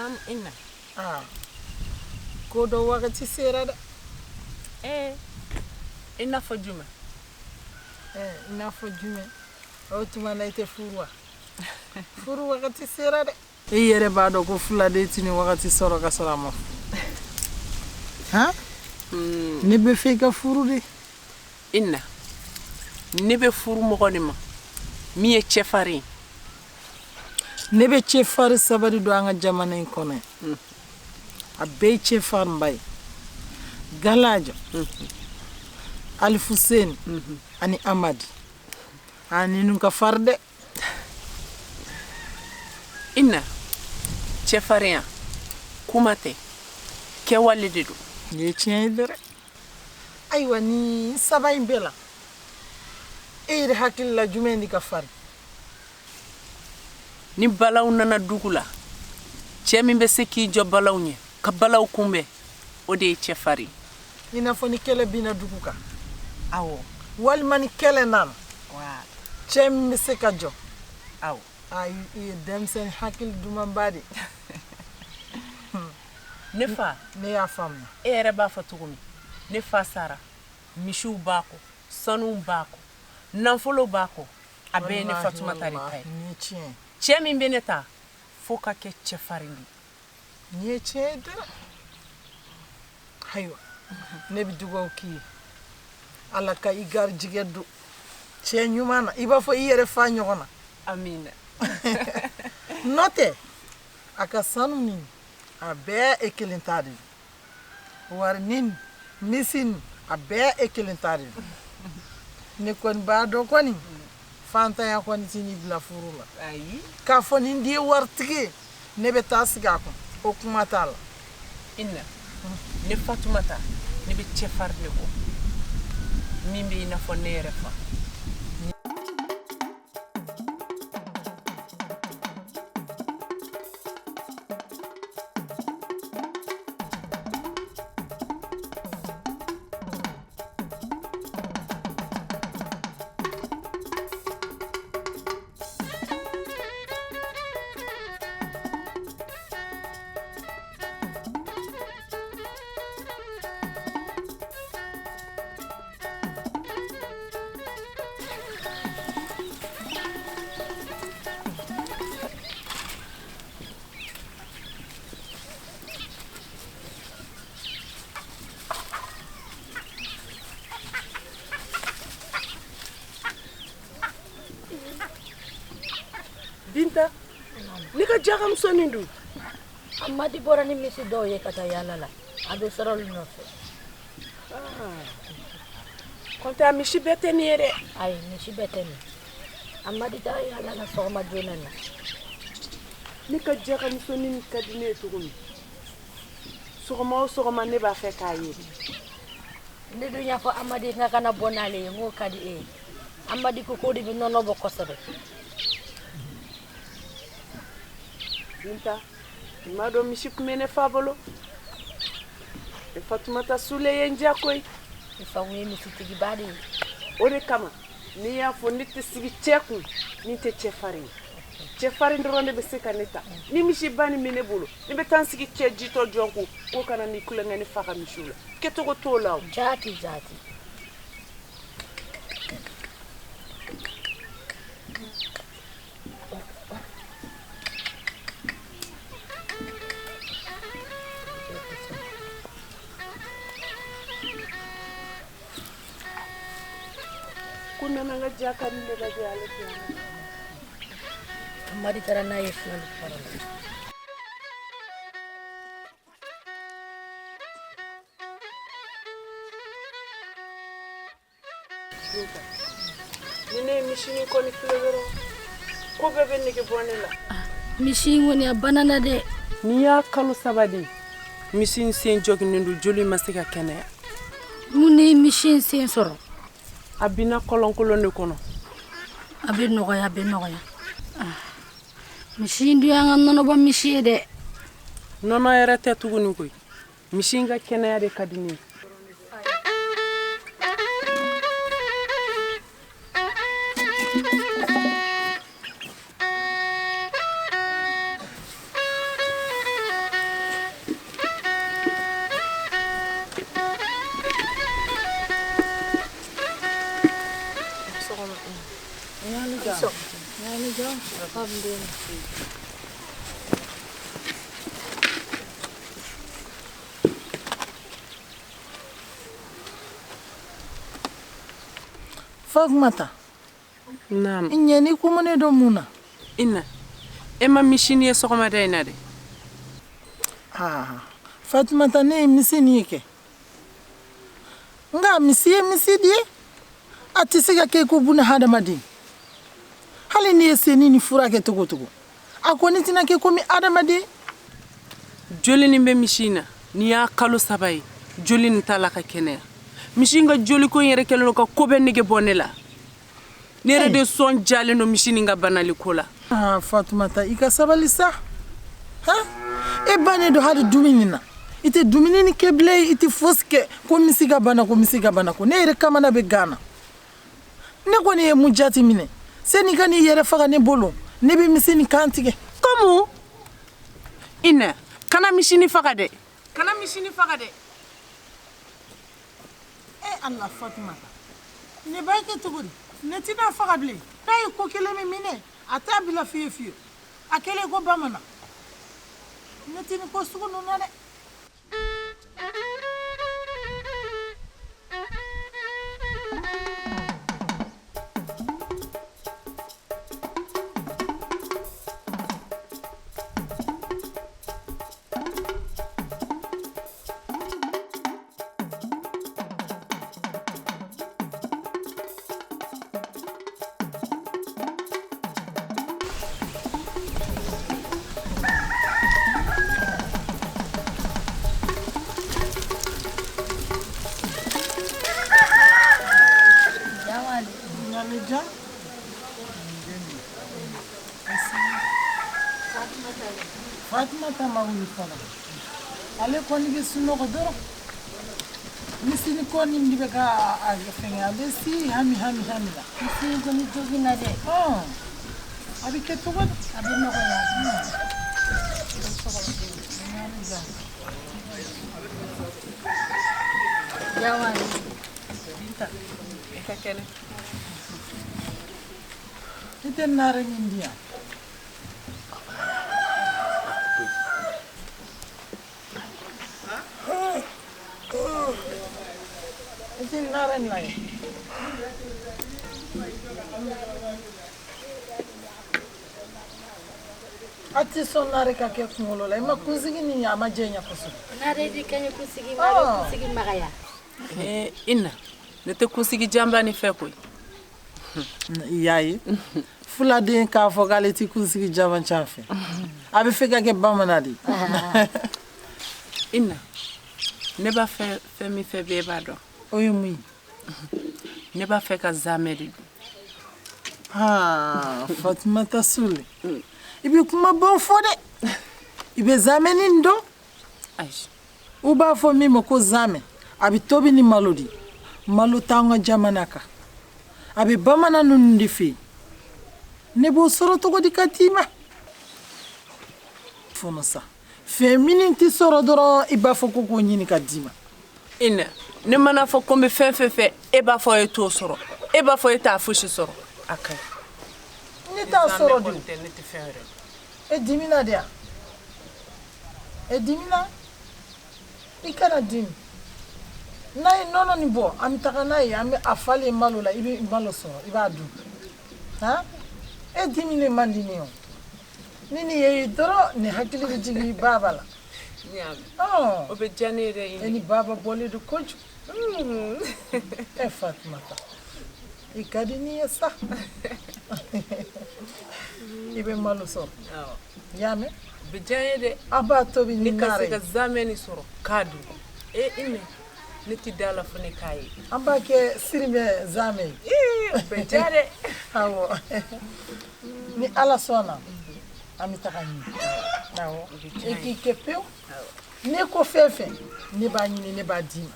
Naamu Ina. Aa ko dɔ wagati sera dɛ. Ee i n'a fɔ jumɛn? I n'a fɔ jumɛn? O tuma na i tɛ furu wa? Furu wagati sera dɛ. E yɛrɛ b'a dɔn ko fuladen tɛ nin wagati sɔrɔ ka sɔrɔ a ma furu. Han? Ne bɛ fɛ i ka furu de. Ina, ne bɛ furu mɔgɔ de ma min ye cɛfarin ye. Ne bɛ cɛfarin saba de dɔn an ka jamana in kɔnɔ yan. A bɛɛ ye cɛfarinba ye. Galajo, Alifuseni ani Amadi. A ninnu ka farin dɛ. Ina, cɛfarinya kuma tɛ, kɛwale de don. Nin ye tiɲɛ ye dɛrɛ. Ayiwa nin saba in bɛɛ la, e yɛrɛ hakili la jumɛn de ka farin? Ni balaw nana dugu la, cɛ min bɛ se k'i jɔ balaw ɲɛ ka balaw kunbɛn, o de ye cɛfarin. I n'a fɔ ni kɛlɛ binna dugu kan. Awɔ. Walima ni kɛlɛ nana. Cɛ min bɛ se ka jɔ. Awɔ. Ayi, i ye denmisɛnnin hakili dumanba de ye. Ne fa. Ne y'a faamuya. E yɛrɛ b'a fɔ cogo min, ne fa sara, misiw b'a kɔ, sanuw b'a kɔ, nafolo b'a kɔ, a bɛɛ ye ne Fatumata de ta ye. Nin ye tiɲɛ ye. Cɛ min bɛ ne ta, f'o ka kɛ cɛfarin de ye. Nin ye tiɲɛ ye dɛrɛ. Ayiwa, ne bɛ dugawu k'i ye. Ala ka i garijɛgɛ don cɛ ɲuman na, i b'a fɔ i yɛrɛ fa ɲɔgɔn na. Amina. N'o tɛ, a ka sanu nin, a bɛɛ e kelen ta de don. Wari nin, misi nin, a bɛɛ e kelen ta de don. Ne kɔni b'a dɔn kɔni, fantanya kɔni tɛ n'i bila furu la. Ayi. K'a fɔ ni n den ye waritigi ye, ne bɛ taa sigi a kun, o kuma t'a la. Ina, ne Fatumata, ne bɛ cɛfarin de kɔ min bɛ i n'a fɔ ne yɛrɛ fa. Binta, ne ka jakamusonin dun? Amadi bɔra ni misi dɔw ye ka taa yaala la, a bɛ sɔrɔ olu nɔfɛ. Kɔntɛ a misi bɛɛ tɛ nin ye dɛ. Ayi, misi bɛɛ tɛ nin. Amadi taara yaala la sɔgɔma joona na. Ne ka jakamusonin ka di ne ye cogo min, sɔgɔma o sɔgɔma ne b'a fɛ k'a ye. Ne dun y'a fɔ Amadi k'a kana bɔ n'ale ye, n k'o ka di e ye. Amadi ko k'o de bɛ nɔnɔ bɔ kosɛbɛ. Binta, i m'a dɔn misi tun bɛ ne fa bolo. Ne Fatumata Sule ye n diya koyi. I fa kun ye misitigiba de ye. O de kama n'i y'a fɔ ne tɛ sigi cɛ kun min tɛ cɛfarin ye. Cɛfarin dɔrɔn de bɛ se ka ne ta. Ni misiba nin bɛ ne bolo, ne bɛ taa n sigi cɛ jitɔ jɔn kun k'o ka na ni tulonkɛ ne fa ka misiw la. Kɛcogo t'o la o. Jaati jaati. Ko nana n ka jaka ni ne lajɛ ale tɛ yan. Amadi taara n'a ye filali fara la. Ni ne ye misi nin kɔni filɛ dɔrɔn ko bɛɛ bɛ nege bɔ ne la. Misi in kɔni a banana dɛ. Nin y'a kalo saba de ye misi in sen joginnen don, joli ma se ka kɛnɛya. Mun de ye misi in sen sɔrɔ? A binna kɔlɔnkolon de kɔnɔ. A bɛ nɔgɔya, a bɛ nɔgɔya. Misi in dun y'an ka nɔnɔbɔ misi ye dɛ. Nɔnɔ yɛrɛ tɛ tuguni koyi. Misi in ka kɛnɛya de ka di ne ye. Jam. Fatumata. Naam. I ɲɛ ni kumuni don mun na? Ina, e ma misi nin ye sɔgɔmada in na dɛ. Aa, Fatumata, ne ye misi nin ye kɛ. Nka misi ye misi de ye. A tɛ se ka kɛ ko buna hadamaden. Hali n'i ye senni ni fura kɛ cogo o cogo, a kɔni tɛna kɛ komi hadamaden. Joli nin bɛ misi in na, n'i y'a kalo 3 ye, joli nin t'a la ka kɛnɛya. Misi in ka joliko in yɛrɛ kɛlen don ka ko bɛɛ nege bɔ ne la. Ne yɛrɛ de sɔn jalen don misi nin ka banali ko la. Aa, Fatumata, i ka sabali sa. Han, e bannen don hali dumuni na. I tɛ dumuni ni kɛ bilen, i tɛ fosi kɛ ko misi ka bana ko misi ka bana ko. Ne yɛrɛ kamana bɛ gan na. Ne kɔni ye mun jate minɛ? Sani ka n'i yɛrɛ faga ne bolo, ne bɛ misi nin kan tigɛ. Comme Ina, kana misi nin faga dɛ. Kana misi nin faga dɛ. E Allah, Fatumata, ne b'a kɛ cogo di? Ne tɛna faga bilen. N'a ye ko kelen min minɛ, a t'a bila fiyewu fiyewu. A kɛlen ko bamanan. Ne tɛ nin ko sugu ninnu na dɛ. Fatumata ma wuli fɔlɔ. Ale kɔni bɛ sunɔgɔ dɔrɔn. Misini kɔni de bɛ ka a fɛngɛ, a bɛ si hami hami hami la. Misi kɔni jogi na dɛ. A bɛ kɛ cogo di? A bɛ nɔgɔya. Jawale. Binta, e ka kɛnɛ. I tɛ naare min di yan. I tɛ naare nin lajɛ. A tɛ sɔn naare ka kɛ kunkolo la. I ma kunsigi nin ye, a ma jɛnya kosɛbɛ. Naare di kaɲi kunsigi ma, a bɛ kunsigi magaya. Ina, ne tɛ kunsigi janba ni fɛ koyi. I y'a ye? Fuladen k'a fɔ k'ale tɛ kunsigi jaman can fɛ. A bɛ fɛ ka kɛ bamanan de ye. Ina, ne b'a fɛ fɛn min fɛ bɛɛ b'a dɔn. O ye mun ye? Ne b'a fɛ ka zamɛ de dun. Aa, Fatumata Sule, i bɛ kuma baw fɔ dɛ. I bɛ zamɛ nin dɔn? Ayi. U b'a fɔ min ma ko zamɛ, a bɛ tobi ni malo de ye. Malo t'an ka jamana kan. A bɛ bamanan ninnu de fɛ yen. Ne b'o sɔrɔ cogo di ka d'i ma? Fɔlɔ sa, fɛn minnu tɛ sɔrɔ dɔrɔn i b'a fɔ ko k'o ɲini ka d'i ma. Ina, ne mana fɔ ko n bɛ fɛn fɛn fɛ, e b'a fɔ e t'o sɔrɔ. E b'a fɔ e t'a fosi sɔrɔ. A ka ɲi. Ne t'a sɔrɔ de. Ne tɛ fɛn wɛrɛ. E dimina de yan? E dimina? I kana dimi. N'a ye nɔnɔ nin bɔ, an bɛ taga n'a ye, an bɛ a falen malo la, i bɛ malo sɔrɔ, i b'a dun. Han? E diminen man di ne ye o. Ni nin ye dɔrɔn, nin hakili bɛ jigin baba la. O bɛ diya ne yɛrɛ ye. E ni baba bɔlen don kojugu. E Fatumata, i ka di ni ye sa. I bɛ malo sɔrɔ. I y'a mɛn? O bɛ diya n ye dɛ. An b'a tobi ni Ne ka se naare ka ye. zamɛ nin sɔrɔ k'a dun. E Ine, ne tɛ da la fo ne k'a ye. An b'a kɛ sirimɛ zamɛ ye. Ee, o bɛ diya dɛ. Awɔ. Ni Ala sɔnna, an bɛ taga ɲini. Awɔ. E k'i kɛ pewu. Ne ko fɛn fɛn, ne b'a ɲini, ne b'a d'i ma.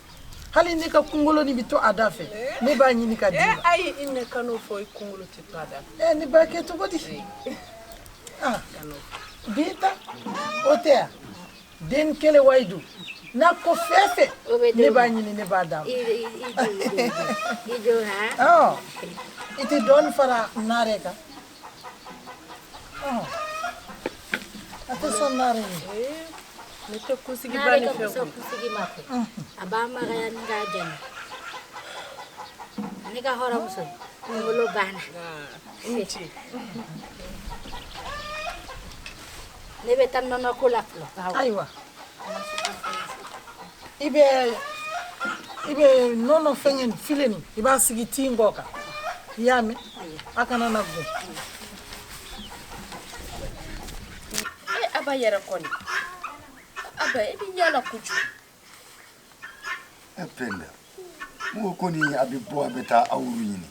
Hali ne ka kunkolo nin bɛ to a da fɛ, ne b'a ɲini ka d'i ma. Ayi, Ine, kan'o fɔ, i kunkolo tɛ to a da fɛ. Ne b'a kɛ cogo di? Ah, Binta, o tɛ yan. Den kelen wayi don. N'a ko fɛn fɛn, ne b'a ɲini, ne b'a d'a ma. I jo, han? Ɔ, i tɛ dɔɔnin fara naare kan. A tɛ sɔn naare ye. Ne tɛ kunsigi ba Naare ni ka fɛ fisa koyi. kunsigi ma koyi. A b'a magaya ni k'a janya. Ne ka hɔrɔnmuso kunkolo banna. I ni ce. Ne bɛ taa nɔnɔ ko la fɔlɔ. Ayiwa, i bɛ nɔnɔ fɛngɛ nin filen nin, i b'a sigi tin kɔ kan, i y'a mɛn? A kana na gon. E Aba yɛrɛ kɔni, Aba, e bɛ yaala kojugu. E Penda, n ko kɔni a bɛ bɔ, a bɛ taa awuru ɲini.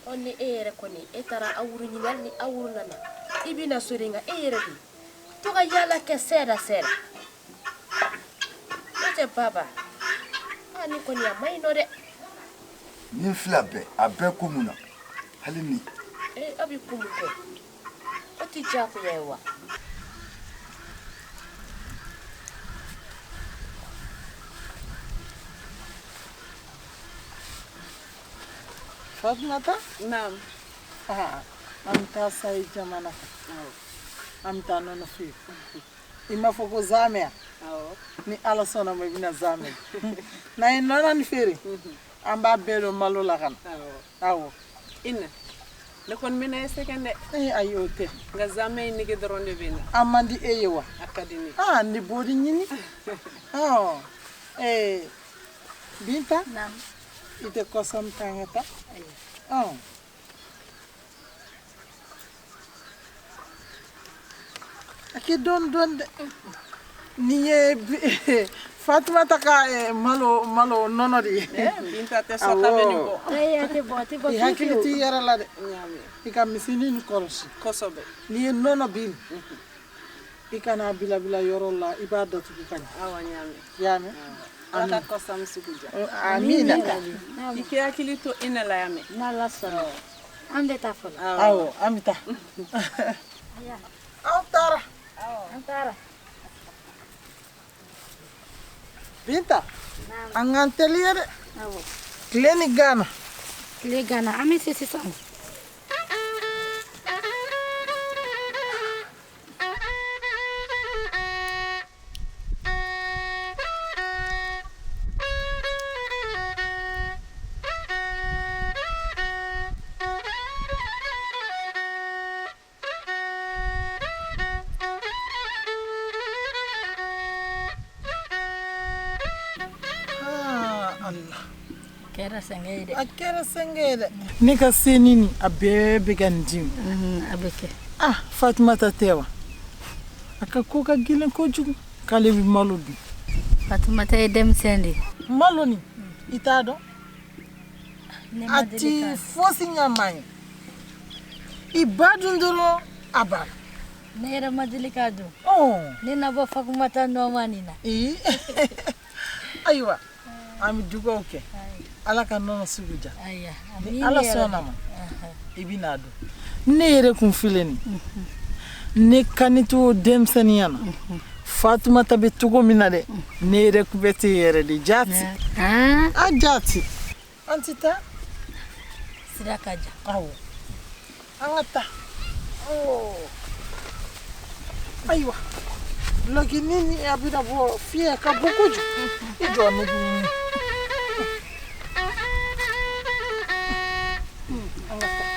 Ɔ, ni e yɛrɛ kɔni, e taara awuru ɲini, hali ni awuru nana, i bɛ na so de. Nka e yɛrɛ de to ka yaala kɛ sɛda sɛda n'o tɛ. Baba, aa, ni kɔni a man ɲi nɔ dɛ. Nin fila bɛɛ, a bɛɛ ko mun na hali ni. E, aw bɛ ko mun kɛ, o tɛ diyagoya ye wa? Fatumata. Naam. Aa, an bɛ taa sayi jamana kan, an bɛ taa nɔnɔ feere. I m'a fɔ ko zamɛ ya? Awɔ. Ni Ala sɔnna ma, i bɛna zamɛ. N'an ye nɔnɔ nin feere, an b'a bɛɛ don malo la ka na. Awɔ. Awɔ. Ina, ne kɔni bɛna e sɛgɛn dɛ. Ee, ayi, o tɛ. Nka zamɛ in nege dɔrɔn de bɛ n na. A man di e ye wa? A ka di ne ye. Aa, ne b'o de ɲini. Ɔ, ee, Binta. Naam. I tɛ kɔsɔn ta, an ka taa. Ɔ, a kɛ dɔɔni dɔɔni dɛ. Nin ye Fatumata ka malo nɔnɔ de ye. Binta tɛ sɔn k'a bɛ nin bɔ. Ayi, a tɛ bɔ, a tɛ bɔ I hakili fiyewu. t'i yɛrɛ la dɛ. N y'a mɛn. I ka misinin nin kɔlɔsi. Kosɛbɛ. N'i ye nɔnɔ bin, i kana bila bila yɔrɔ la, i b'a datugu ka ɲɛ. Awɔ, n y'a mɛn. I y'a mɛn? Ala ka kɔsam sugu diya. Amina. I k'i hakili to i na la, y'a mɛn? N'Ala sɔnna. An bɛ taa fɔlɔ. Awɔ, an bɛ taa. Aw taara. An taara. Binta, an k'an teliya dɛ. Awɔ. Tile ni gana. Tile gana, an bɛ se sisan. Ah, Allah. Kɛra sɛgɛn ye dɛ. A kɛra sɛgɛn ye dɛ. Ne ka seni nin, a bɛɛ bɛ ka nin dimi. A bɛ kɛ. Ah, Fatumata tɛ wa? A ka ko ka gɛlɛn kojugu, k'ale bɛ malo dun. Fatumata ye denmisɛn de ye. Malo nin, i t'a dɔn? Ne ma A deli ti ka. fosi ɲɛ maa ye. I ba dun dɔrɔn, a banna. Ne yɛrɛ ma deli k'a dun. Ɔn. Ne na bɔ Fatumata nɔma nin na. Ee, ayiwa, an bɛ dugawu kɛ, Ala ka nɔnɔ sugu diya. Ayiwa. Ni Ala sɔnna ma, i bɛ n'a dun. Ne yɛrɛ kun filɛ nin, ne ka to denmisɛnninya na, Fatumata bɛ cogo min na dɛ, ne yɛrɛ kun bɛ ten yɛrɛ de jaati. A jaati, an tɛ taa. Sira ka jan. Awɔ, an ka taa. Ayiwa, dulɔkinin ni a bɛna bɔ fiɲɛ ka bon kojugu, i jɔ ne b'i. An ka taa.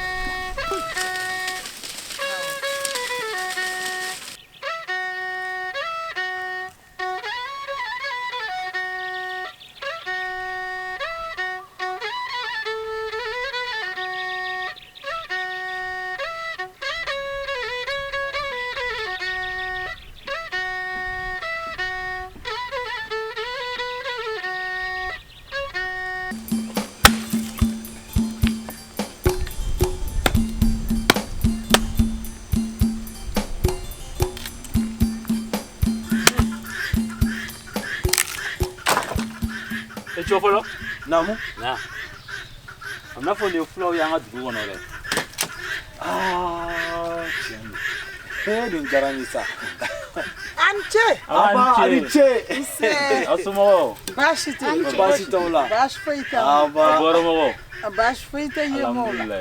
E fɔlɔ. Naamu. Na. A bɛna fɔ nin ye fulaw y'an ka dugu kɔnɔ dɛ. Aa, tiɲɛ don. Ee, nin diyara n ye sa. A An ce. Aba, a ni ce. Nse. Aw somɔgɔw? Baasi tɛ. Baasi t'aw la. Baasi foyi t'aw la. Aba. Bɔrɔmɔgɔw. Baasi foyi tɛ yen mɔgɔw la.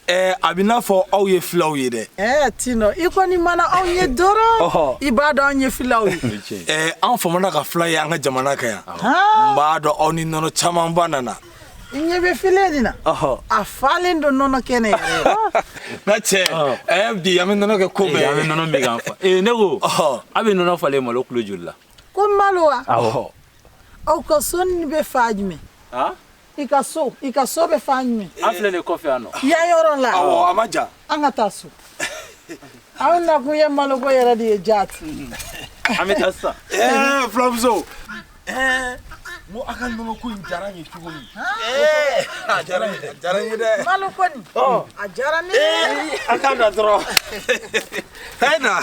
Ɛɛ, a bɛ n'a fɔ aw ye filaw ye dɛ. Ɛɛ Tino, i kɔni mana anw ye dɔrɔn, i b'a dɔn anw ye filaw ye. Ɛɛ, an famana ka fila ye an ka jamana kan yan. N b'a dɔn aw ni nɔnɔ camanba nana. I ɲɛ bɛ filen nin na. A falen don nɔnɔ kɛnɛ yɛrɛ. N ka cɛ, ɛɛ bi an bɛ nɔnɔ kɛ ko bɛɛ ye. An bɛ nɔnɔ min k'an fa. Ee ne ko, aw bɛ nɔnɔ falen malo kulo joli la? Ko malo wa? Awɔ. Aw ka so nin bɛ fa jumɛn? I ka so, i ka so bɛ fan jumɛn? An filɛ nin kɔfɛ yan nɔ. Yan yɔrɔ la. Awɔ, a ma jan. An ka taa so. Anw nakun ye maloko yɛrɛ de ye jaati. An bɛ taa sisan. Ɛɛ filamuso. Ɛɛ n ko aw ka nɔnɔko in diyara n ye cogo min. Ɛɛ a diyara n ye, a diyara n ye dɛ. Malo kɔni. A diyara ne ye. A k'a na dɔrɔn. A ye na.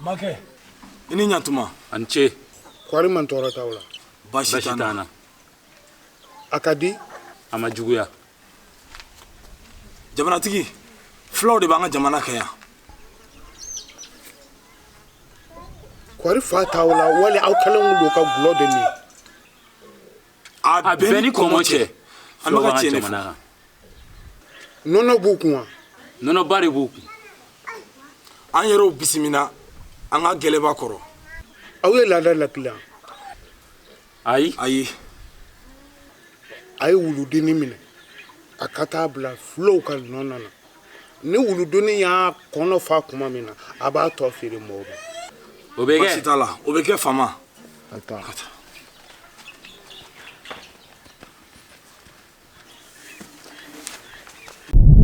Makɛ, i ni ɲantuma. A ni ce. Kɔri man tɔɔrɔ t'aw la. Baasi t'an na. A ka di. A ma juguya. Jamanatigi, filaw de b'an ka jamana kɛ yan. Kɔri fa t'aw la wali aw kɛlen don ka gulɔ de min. A bɛɛ ni kɔmɔ cɛ. An bɛ ka tiɲɛ de fɔ. Nɔnɔ b'u kun wa? Nɔnɔba de b'u kun. An yɛrɛw bisimila an ka gɛlɛba kɔrɔ. Aw ye laada lakilan. Ayi. Ayi. A ye wuludennin minɛ a ka taa bila filaw ka nɔnɔ na. Ni wuludennin y'a kɔnɔ fa tuma min na, a b'a tɔ feere mɔgɔw ma. O bɛ kɛ. Baasi t'a la, o bɛ kɛ faama. A taa.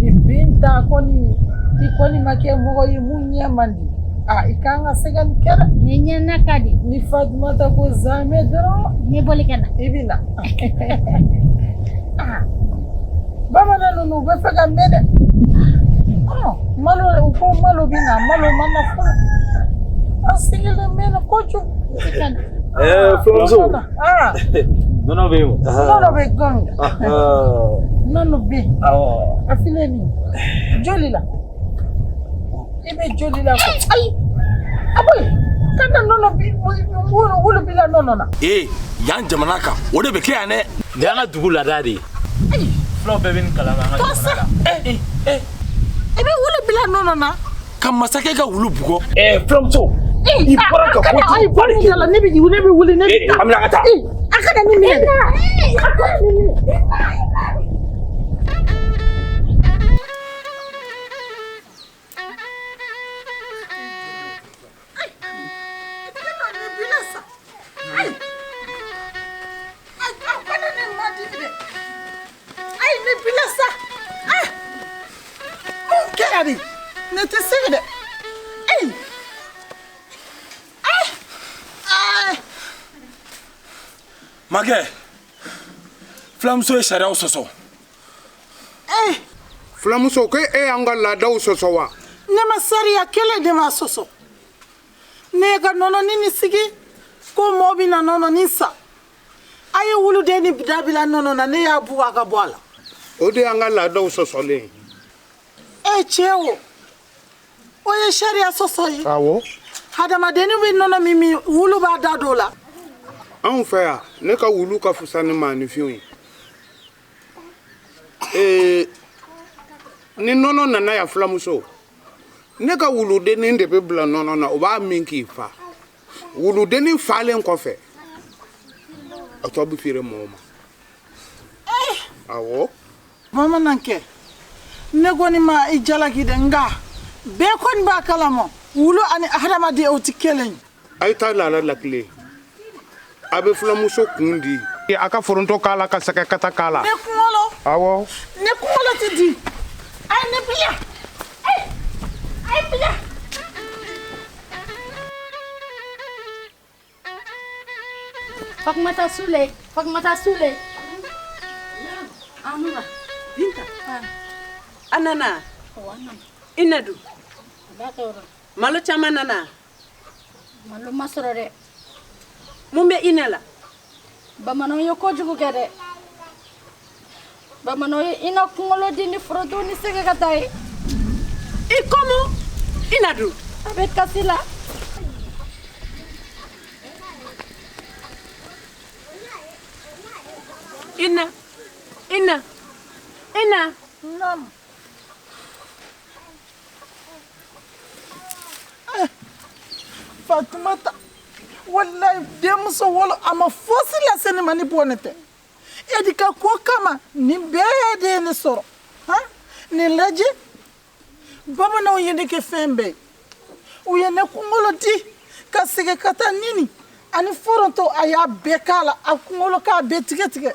Ni Binta kɔni, i kɔni ma kɛ mɔgɔ ye mun ɲɛ man di. A i kan ka se ka nin kɛ dɛ. Ne ɲɛ na ka di. Ni Fatumata ko zamɛ dɔrɔn. Ne boli ka na. I bɛ na. Bamanan ninnu u bɛ fɛ ka mɛn dɛ. Malo u ko malo bɛ na, malo ma na fɔlɔ. An sigilen mɛnna kojugu. Ɛɛ filamuso. Nɔnɔ bɛ yen o. Nɔnɔ bɛ gɔn. Nɔnɔ bɛ yen. Awɔ. A filɛ nin ye. Joli la. I bɛ joli la ko ayi. A bɔ yen. Kana nɔnɔ bi wulu bila nɔnɔ na. Ee yan jamana kan o de bɛ kɛ yan dɛ. Nin y'an ka dugu laada de ye. Filaw bɛɛ bɛ nin kalama an ka jamana la. I bɛ wulu bila nɔnɔ na. Ka masakɛ ka wulu bugɔ. Ɛɛ filamuso. I bɔra ka ko ayi bɔ nin da la ne bɛ ne bɛ wuli ne bɛ. An bɛna ka taa. A kana nin minɛ dɛ. A kana nin minɛ. Ne tɛ se dɛ. Ayi. Makɛ, filamuso ye sariyaw sɔsɔ. Filamuso ko e y'an ka laadaw sɔsɔ wa? Ne ma sariya kelen de ma sɔsɔ. Ne ka nɔnɔnin nin sigi ko mɔɔ bɛ na nɔnɔnin san. A ye wuluden ni dabila nɔnɔ na, ne y'a bugɔ a ka bɔ a la. O de y'an ka laadaw sɔsɔlen ye. E cɛ o, o ye sariya sɔsɔ ye. Awɔ. Hadamadennin bɛ nɔnɔ min min, wulu b'a da don o la. Anw fɛ yan, ne ka wulu ka fisa ni maaninfinw ye. Ee, ni nɔnɔ nana yan filamuso, ne ka wuludennin de bɛ bila nɔnɔ na, o b'a min k'i fa. Wuludennin falen kɔfɛ, a tɔ bɛ feere mɔgɔw ma. Awɔ. Bamanankɛ, ne kɔni ma i jalaki dɛ, nka bɛɛ kɔni b'a kalama wulu ani hadamaden o tɛ kelen ye. A ye taa laada lakilen. A bɛ filamuso kun di. A ka foronto k'a la ka sɛgɛ kata k'a la. Ne kunkolo. Awɔ. Ne kunkolo tɛ di. A ye ne bila. A ye bila. Fatumata Sule, Fatumata Sule. Anura. Binta. A nana. I na dun? Malo caman nana? Malo ma sɔrɔ dɛ. Mun bɛ Ina la? Bamananw ye kojugu kɛ dɛ. Bamananw ye Ina kunkolo di ni foronto ni sɛgɛ ka taa ye. I komu Ina dun? A bɛ kasi la. Ina, Ina, Ina. Naam. Fatumata, wallahi denmuso wolo a ma fosi lase ne ma ni bɔnɛ tɛ. E de ka ko kama nin bɛɛ de ye ne sɔrɔ. Han? Nin lajɛ. Bamananw ye ne kɛ fɛn bɛɛ ye. U ye ne kunkolo di ka segin ka taa nini ani foronto a y'a bɛɛ k'a la, a kunkolo k'a bɛɛ tigɛ tigɛ.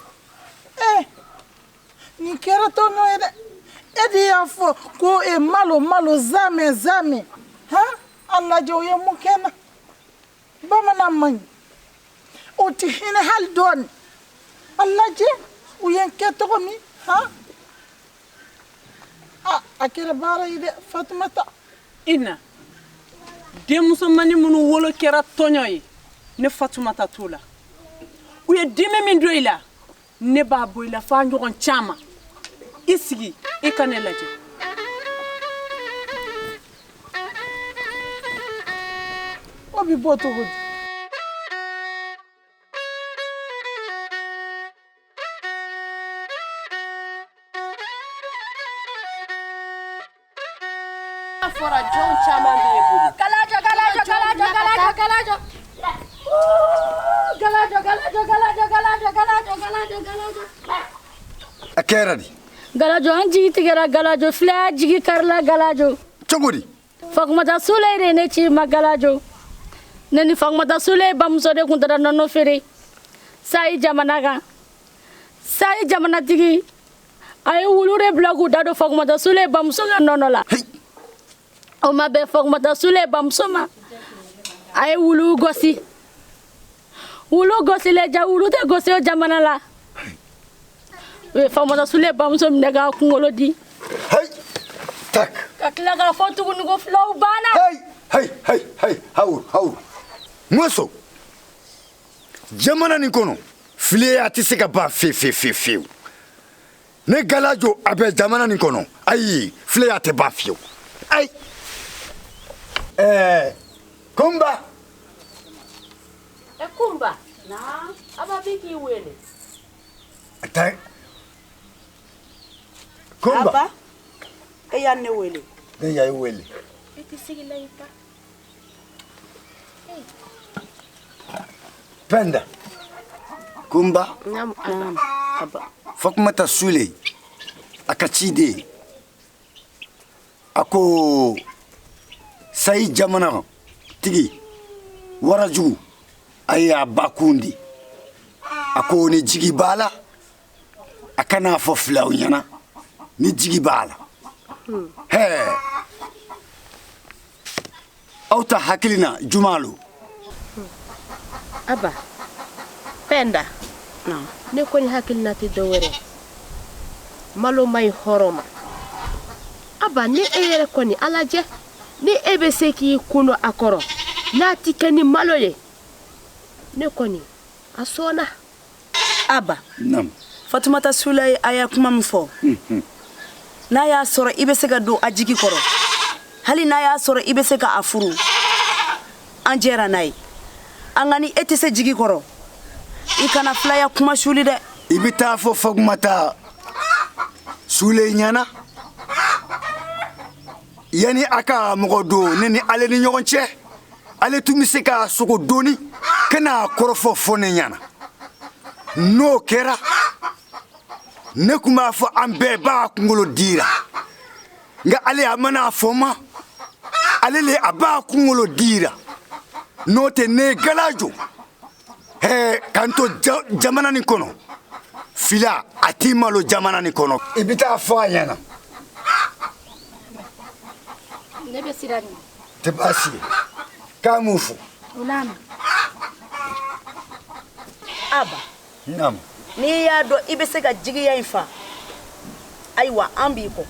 Nin kɛra tɔɲɔ ye dɛ. E de y'a fɔ ko malo malo zamɛ zamɛ. Han? A lajɛ u ye mun kɛ n na. Bamanan man ɲi. O tɛ hinɛ hali dɔɔni. A lajɛ u ye n kɛ cogo min. Han? A kɛra baara ye dɛ Fatumata. Ina, denmusomanin minnu wolo kɛra tɔɲɔ ye, ne Fatumata t'o la. U ye dimi min don i la, ne b'a bɔ i la f'a ɲɔgɔn caman. I sigi, i ka ne lajɛ. O bɛ bɔ cogo di? A fɔra jɔn caman bɛ e bolo. Galajo, galajo, galajo, galajo, galajo. Galajo, galajo, galajo, galajo, galajo, galajo, galajo. A kɛra di? Galajo, an jigi tigɛra Galajo, filaya jigi karila Galajo. Cogo di? Fatumata Sule de ye ne ci ma Galajo. Ne ni Fatumata Sule bamuso de kun taara nɔnɔ feere sayi jamana kan. Sayi jamanatigi a ye wulu de bila k'u da don Fatumata Sule bamuso ka nɔnɔ la. O ma bɛn Fatumata Sule bamuso ma, a ye wulu gosi. Wulu gosilen ja wulu tɛ gosi o jamana la. U ye Fatumata Sule bamuso minɛ k'a kunkolo di. Tak. Ka tila k'a fɔ tuguni ko filaw banna. Hey, hey, hey, hawur, hawur. Muso, jamana nin kɔnɔ, fileya tɛ se ka ban fewu fewu fewu fewu. Ne Galajo a bɛ jamana nin kɔnɔ, ayi, fileya tɛ ban fiyewu. Ayi. Kunba. Kunba. Naam. Aba bi k'i wele. Ta. Kunba. Aba. E y'a ne wele. Ne y'a wele. E tɛ sigi la i ta. Penda. Kunba. Naam, Aba. Fatumata Sule a ka ciden a ko sayi jamana tigi warajugu a y'a ba kun di, a ko ni jigi b'a la a kana fɔ filaw ɲɛna ni jigi b'a la. Hɛɛ, aw ta hakili na juma lo. Aba, Penda. Ne kɔni hakilina tɛ dɔ wɛrɛ. Malo ma ɲi hɔrɔn ma. Aba, ni e yɛrɛ kɔni a lajɛ, ni e bɛ se k'i kun don a kɔrɔ, n'a ti kɛ ni malo ye, ne kɔni a sɔnna. Aba. Naam. Fatumata Sule a y'a kuma min fɔ, n'a y'a sɔrɔ i bɛ se ka don a jigi kɔrɔ, hali n'a y'a sɔrɔ i bɛ se ka a furu, an jɛra n'a ye. An ka ni e tɛ se jigi kɔrɔ, i kana filaya kuma suli dɛ. I bɛ taa fɔ Fatumata Sule ɲɛna yanni a ka mɔgɔ don ne ni ale ni ɲɔgɔn cɛ, ale tun bɛ se ka sogo doni ka n'a kɔrɔfɔ fɔ ne ɲɛna. N'o kɛra, ne tun b'a fɔ an bɛɛ b'a kunkolo dira, nka ale a mana fɔ ma, ale le a b'a kunkolo dira. N'o tɛ ne Galajo k'an to jamana nin kɔnɔ, fila a t'i malo jamana nin kɔnɔ. I bɛ taa fɔ a ɲɛna. Ne bɛ siran ɲɛ. Tɛ baasi ye. K'a m'o fɔ. O n'a mɛn. Aba. Naamu. N'i y'a dɔn i bɛ se ka jigiya in fa, ayiwa an b'i kɔ.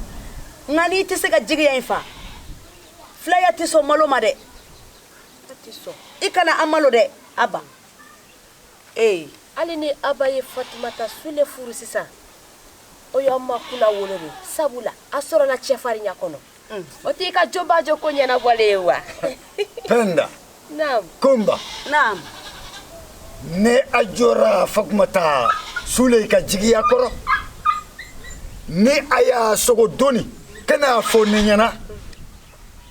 Nka n'i tɛ se ka jigiya in fa, filaya tɛ sɔn malo ma dɛ. I kana an malo dɛ, Aba. Ee. Hali ni Aba ye Fatumata Sule furu sisan, o y'aw ma kunnawolo de, sabula a sɔrɔla cɛfarinya kɔnɔ. O t'i ka jobajɔ ko ɲɛnabɔlen ye wa? Penda. Naam. Kunba. Naam. Ne a jɔra Fatumata Sule ka jigiya kɔrɔ. Ni a y'a sogo doni ka n'a fɔ ne ɲɛna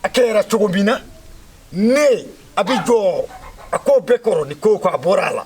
a kɛra cogo min na, ne a bɛ jɔ a ko bɛɛ kɔrɔ ni ko ko a bɔra a la.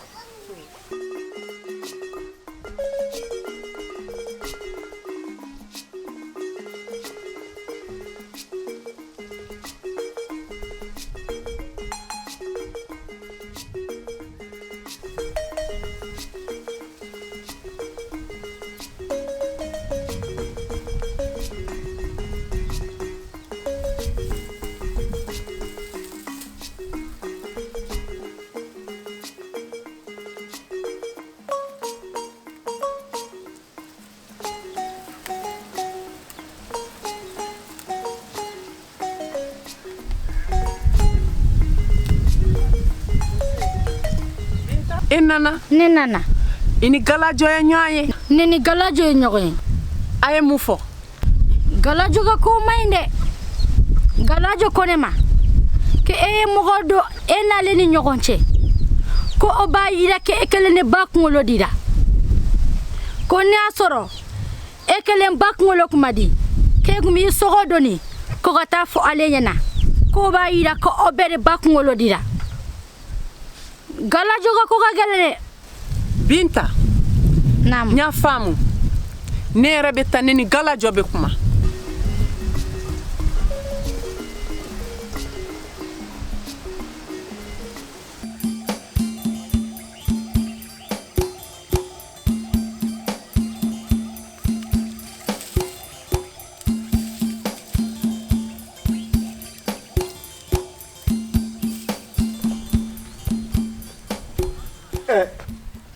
E nana? Ne nana. I ni Galajɔ ye ɲɔgɔn ye? Ne ni Galajɔ ye ɲɔgɔn ye. A ye mun fɔ? Galajɔ ka ko man ɲi dɛ. Galajɔ ko ne ma ko e ye mɔgɔ dɔ e n'ale ni ɲɔgɔn cɛ, ko o b'a yira k'e kelen de ba kunkolo dira, ko n'i y'a sɔrɔ e kelen ba kunkolo kuma di, k'e kun b'i sogo doni ko ka taa fɔ ale ɲɛna, k'o b'a yira ko aw bɛɛ de ba kunkolo dira. Galajɔ ka ko ka gɛlɛn dɛ. Binta. Naamu. N y'a faamu. Ne yɛrɛ bɛ taa, ne ni Galajɔ bɛ kuma.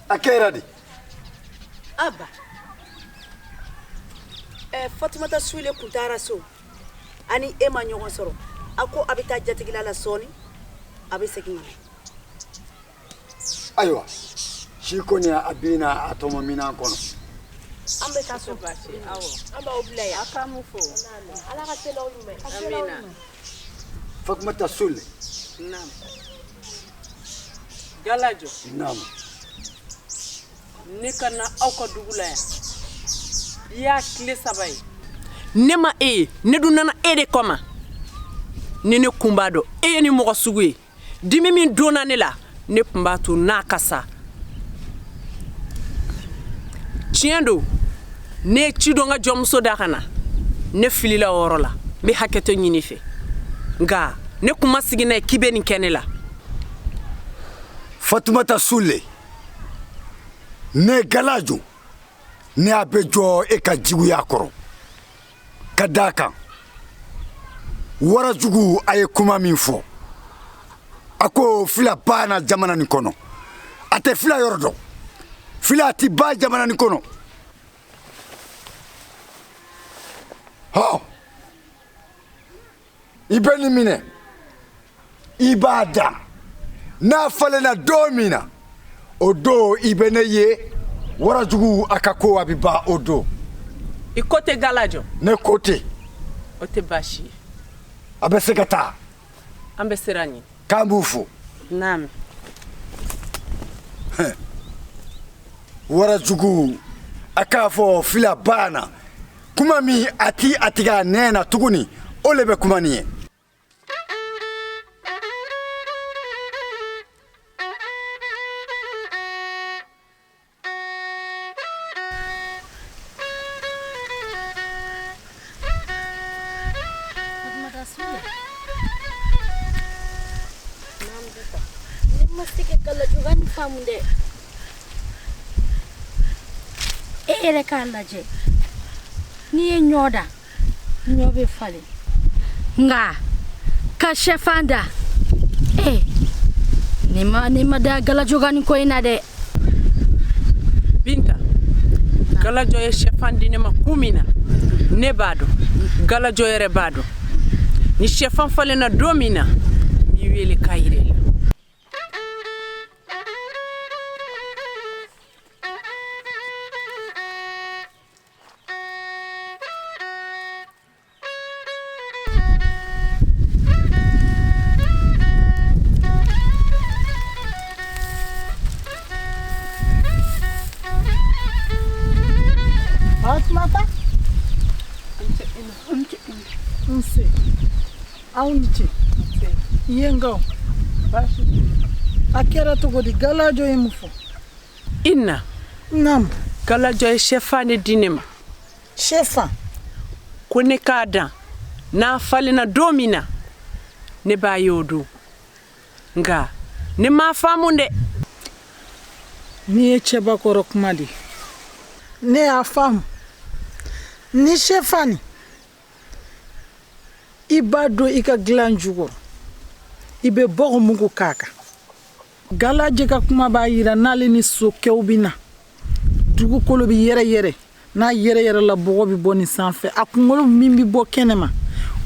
A kɛra di? Aba. Fatumata Sule kun taara so. Ani e ma ɲɔgɔn sɔrɔ. A ko a bɛ taa jatigila la sɔɔni, a bɛ segin ka na. Ayiwa, si kɔni a binna a tɔmɔ minɛn kɔnɔ. An bɛ taa so. An b'aw bila yan. A k'an mun fo? Ala ka se n'aw ɲuman ye. Amina. Fatumata Sule. Naam. Galajɔ. Naam. Ne ka na aw ka dugu la yan. I y'a tile 3 ye. Ne ma e ye, ne dun nana e de kama. Ni ne kun b'a dɔn e ye ni mɔgɔ sugu ye. Dimi min donna ne la, ne kun b'a to n'a ka sa. Tiɲɛ don, ne ye ci dɔn n ka jɔnmuso da ka na. Ne filila o yɔrɔ la, n bɛ hakɛto ɲini i fɛ. Nka ne kun ma sigi n'a ye k'i bɛ nin kɛ ne la. Fatumata Sule, ne Galajɔ, ne a bɛ jɔ e ka juguya kɔrɔ. Ka d'a kan, warajugu a ye kuma min fɔ, a ko fila banna jamana nin kɔnɔ. A tɛ fila yɔrɔ dɔn. Fila ti ban jamana nin kɔnɔ. Hɔn, i bɛ nin minɛ, i b'a dan. N'a falenna don min na, o don i bɛ ne ye. Warajugu a ka ko a bɛ ban o don. I ko tɛ Galajɔ? Ne ko tɛ. O tɛ baasi ye. A bɛ se ka taa. An bɛ sira ɲini. K'an b'u fo. Naam. Warajugu a k'a fɔ fila banna. Kuma min a ti a tigɛ a nɛn na tuguni, o le bɛ kuma nin ye. Ne ma se ka Galajɔ ka nin faamu dɛ. E yɛrɛ k'a lajɛ, n'i ye ɲɔ da, ɲɔ bɛ falen. Nka ka sɛfan da, ne ma da Galajɔ ka nin ko in na dɛ. Binta, Galajɔ ye sɛfan di ne ma kun min na, ne b'a dɔn. Galajɔ yɛrɛ b'a dɔn ni shɛfan falenna don min na, n b'i wele k'a yira i la. Fatumata. Nse. Aw ni ce. Yengaw. A kɛra cogo di? Galajɔ ye mun fɔ? Inna. Naam. Galajɔ ye shɛfan de di ne ma. Shɛfan? Ko ne k'a dan, n'a falenna don min na, ne b'a ye o don. Nka ne m'a faamu dɛ. Nin ye cɛbakɔrɔ kuma de ye. Ne y'a faamu. Ni shɛfan nin, i b'a don i ka dilan jukɔrɔ, i bɛ bɔgɔ mugu k'a kan. Galajɛ ka kuma b'a yira n'ale ni sokɛw bɛ na, dugukolo bɛ yɛrɛyɛrɛ. N'a yɛrɛyɛrɛ la, bɔgɔ bɛ bɔ nin sanfɛ. A kunkolo min bɛ bɔ kɛnɛma,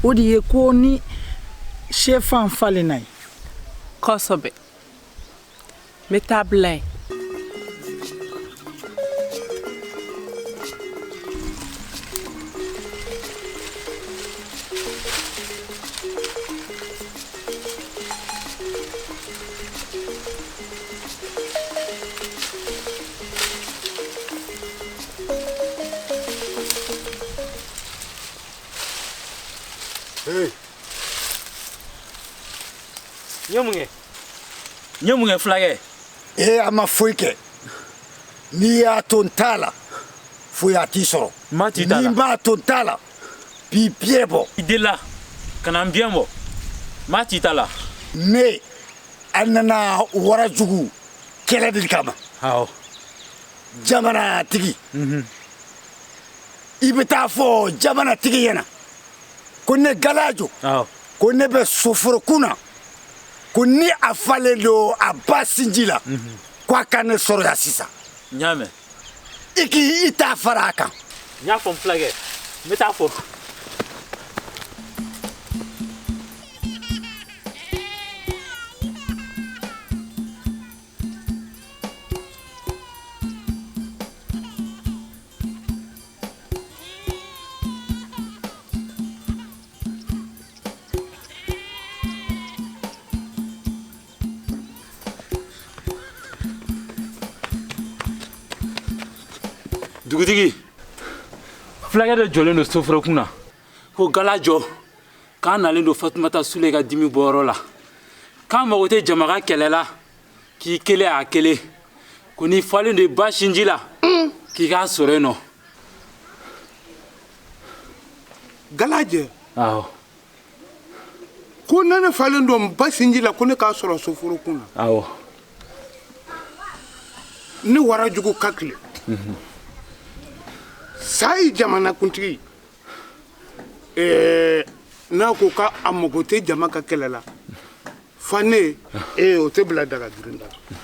o de ye ko ni shɛfan falenna ye. Kosɛbɛ, n bɛ taa bila yen. Hey. N ye mun kɛ? N ye mun kɛ fulakɛ? Ee, a ma foyi kɛ. N'i y'a to n t'a la, foyi a t'i sɔrɔ. N ma t'i ta la. N'i m'a to n ta la, b'i biɲɛ bɔ. I delila ka na n biɲɛ bɔ. N ma t'i ta la. Ne, a nana warajugu kɛlɛ de kama. Awɔ. Jamanatigi. I bɛ taa fɔ jamanatigi ɲɛna ko ne Galajo. Awɔ. Ko ne bɛ soforokun na. Ko ni a falen don a ba sinji la, ko a ka ne sɔrɔ yan sisan. N y'a mɛn. I k'i i ta fara a kan. N y'a fɔ n fulakɛ, n bɛ taa fɔ. Dugutigi, fulakɛ dɔ jɔlen don soforokun na ko Galajɔ k'a nalen don Fatumata Sule ka dimi bɔyɔrɔ la, k'a mago tɛ jama ka kɛlɛ la, k'i kelen a kelen, ko n'i falen don i ba sinji la, k'i k'a sɔrɔ yen nɔ. Galajɛ. Awɔ. Ko ne ne falen don n ba sinji la, ko ne k'a sɔrɔ soforokun na. Awɔ. Ne warajugu ka tile. Sayi jamanakuntigi, n'a ko k'a mago tɛ jama ka kɛlɛ la, fa ne, o tɛ bila daga girin da la.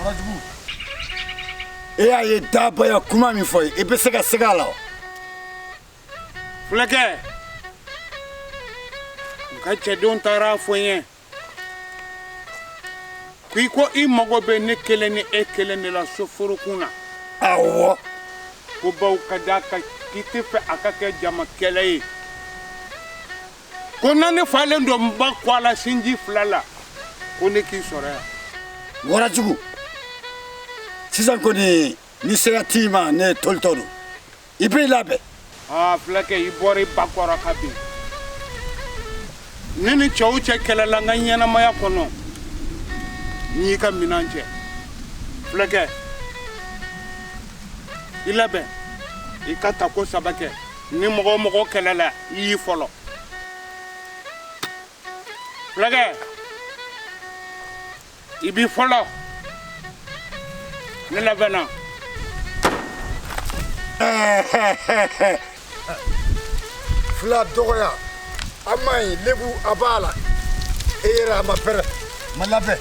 Warajugu, e y'a ye daba ya kuma min fɔ ye, i bɛ se ka segin a la wa? Fulakɛ, n ka cɛdenw taara a fɔ n ye k'i ko i mago bɛ ne kelen ni e kelen de la soforokun na. Awɔ. Ko baw ka d'a kan k'i tɛ fɛ a ka kɛ jama kɛlɛ ye. Ko na ne falen don n ba kɔ a la sinji fila la, ko ne k'i sɔrɔ yan. Warajugu, sisan kɔni ni sera t'i ma, ne tolitɔ don. I b'i labɛn. Aa fulakɛ, i bɔra i ba kɔrɔ ka bin. Ne ni cɛw cɛ kɛlɛla n ka ɲɛnamaya kɔnɔ, n y'i ka minɛn cɛ. Fulakɛ, i labɛn, i ka tako saba kɛ. Ni mɔgɔ o mɔgɔ kɛlɛla, i y'i fɔlɔ. Fulakɛ, i b'i fɔlɔ. Ne labɛnna. Fila dɔgɔya a man ɲi, lebu a b'a la, e yɛrɛ a ma pɛrɛ ma labɛn.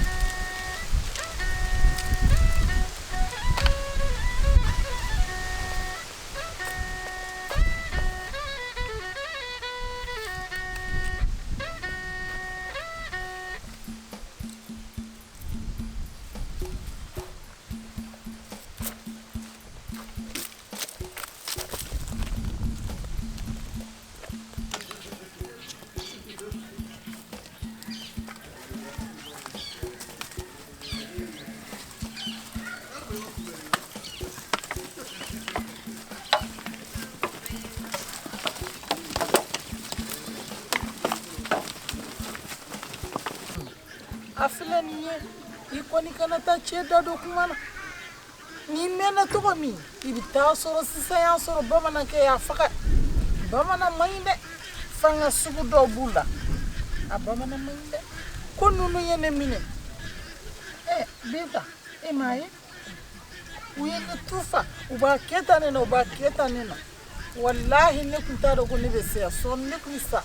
A filɛ nin ye, i kɔni kana taa cɛ da don kuma na. N'i mɛnna cogo min, i bɛ taa sɔrɔ sisan y'a sɔrɔ bamanankɛ y'a faga. Bamanan man ɲi dɛ, fanga sugu dɔw b'u la. A bamanan man ɲi dɛ, ko ninnu ye ne minɛ. Ɛ Binta, e m'a ye, u ye ne tufa, u b'a kɛ tan ne na, u b'a kɛ tan ne na. Walahi ne tun t'a dɔn ko ne bɛ se yan, sɔɔni ne tun bɛ sa.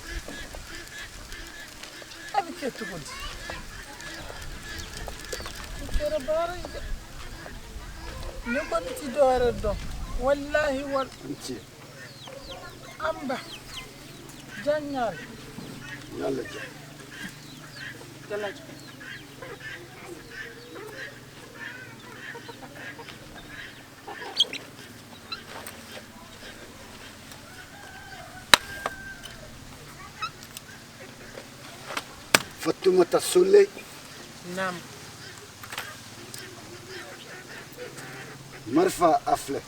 A bɛ kɛ cogo di? O kɛra baara ye dɛ. Ne kɔni ti dɔwɛrɛ dɔn. Walahi wal. An ba. Jaɲal. Yalla jɛ. Galajo. Fatumata Sule. Naam. Marifa a filɛ.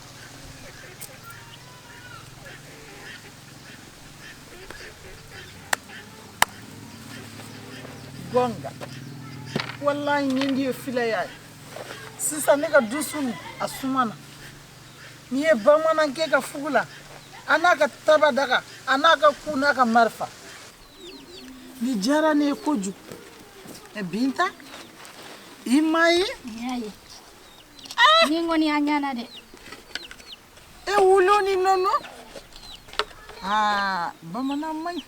Gonga. Wallahi nin de ye filaya ye. Sisan ne ka dusu a sumana. N'i ye bamanankɛ ka fugu la, a n'a ka taba daga, a n'a ka ku n'a ka marifa. Ni diyara ne ye kojugu. Ɛ Binta, i m'a ye? N y'a ye. Ni kɔni a ɲɛna dɛ. E wulu ni nɔnɔ. Aa bamanan man ɲi.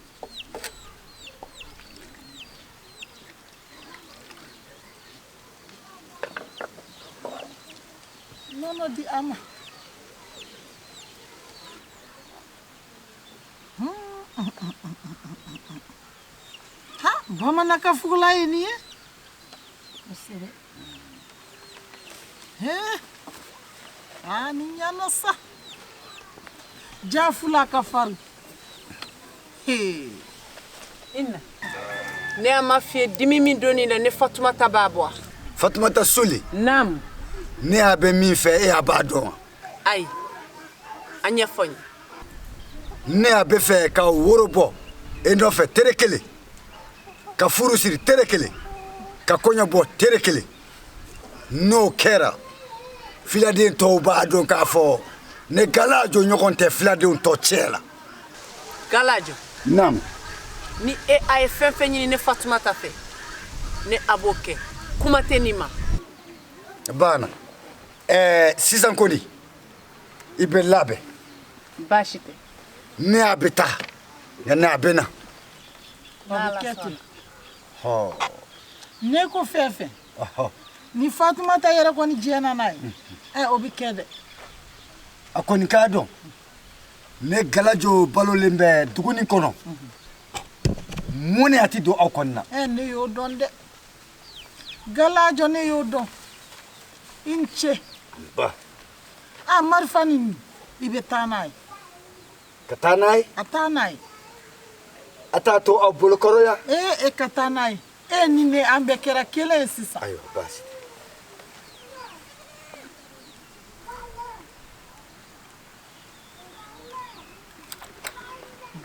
Nɔnɔ di a ma. Ha bamanan ka fugula ye nin ye. Kosɛbɛ. He aa nin ɲana sa. Ja fula ka farin. He. Inna. Ne a ma f'i ye dimi min donn'i la, ne Fatumata b'a bɔ. Fatumata Sule. Naam. Ne y'a bɛ min fɛ, e y'a b'a dɔn wa? Ayi. A ɲɛfɔ n ye. Ne y'a bɛ fɛ ka woro bɔ e nɔfɛ tere kelen, ka furu siri tere kelen, ka kɔɲɔ bɔ tere kelen. N'o kɛra, filaden tɔw b'a dɔn k'a fɔ ne Galajo ɲɔgɔn tɛ filadenw tɔ cɛ la. Galajo. Naam. Ni e a ye fɛn fɛn ɲini ne Fatumata fɛ, ne a b'o kɛ. Kuma tɛ nin ma. Banna. Sisan kɔni, i bɛ labɛn. Baasi tɛ. Ne a bɛ taa, nka ne a bɛ na. O bɛ kɛ ten. Hɔ. Ne ko fɛn fɛn. Ɔhɔ. Ni Fatumata yɛrɛ kɔni jɛnna n'a ye, ɛ o bɛ kɛ dɛ. A kɔni k'a dɔn, ne Galajo balolen bɛ dugu nin kɔnɔ. Mun a tɛ don aw kɔni na. Ɛ ne y'o dɔn dɛ. Galajo ne y'o dɔn. I ni ce. Ba. A marifa nin, i bɛ taa n'a ye. Ka taa n'a ye? A taa n'a ye. A t'a to aw bolokɔrɔ yan. Ee e ka taa n'a ye. E ni ne an bɛɛ kɛra kelen ye sisan. Ayiwa baasi tɛ.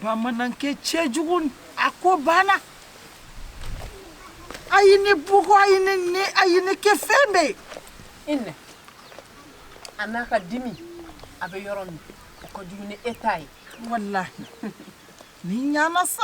Bamanankɛ cɛjugu, a ko banna. A ye ne bugɔ, a ye ne ne, a ye ne kɛ fɛn bɛɛ ye. Inɛ, a n'a ka dimi, a bɛ yɔrɔ min, o ka jugu ni e ta ye. Walahi, ni ɲana sa.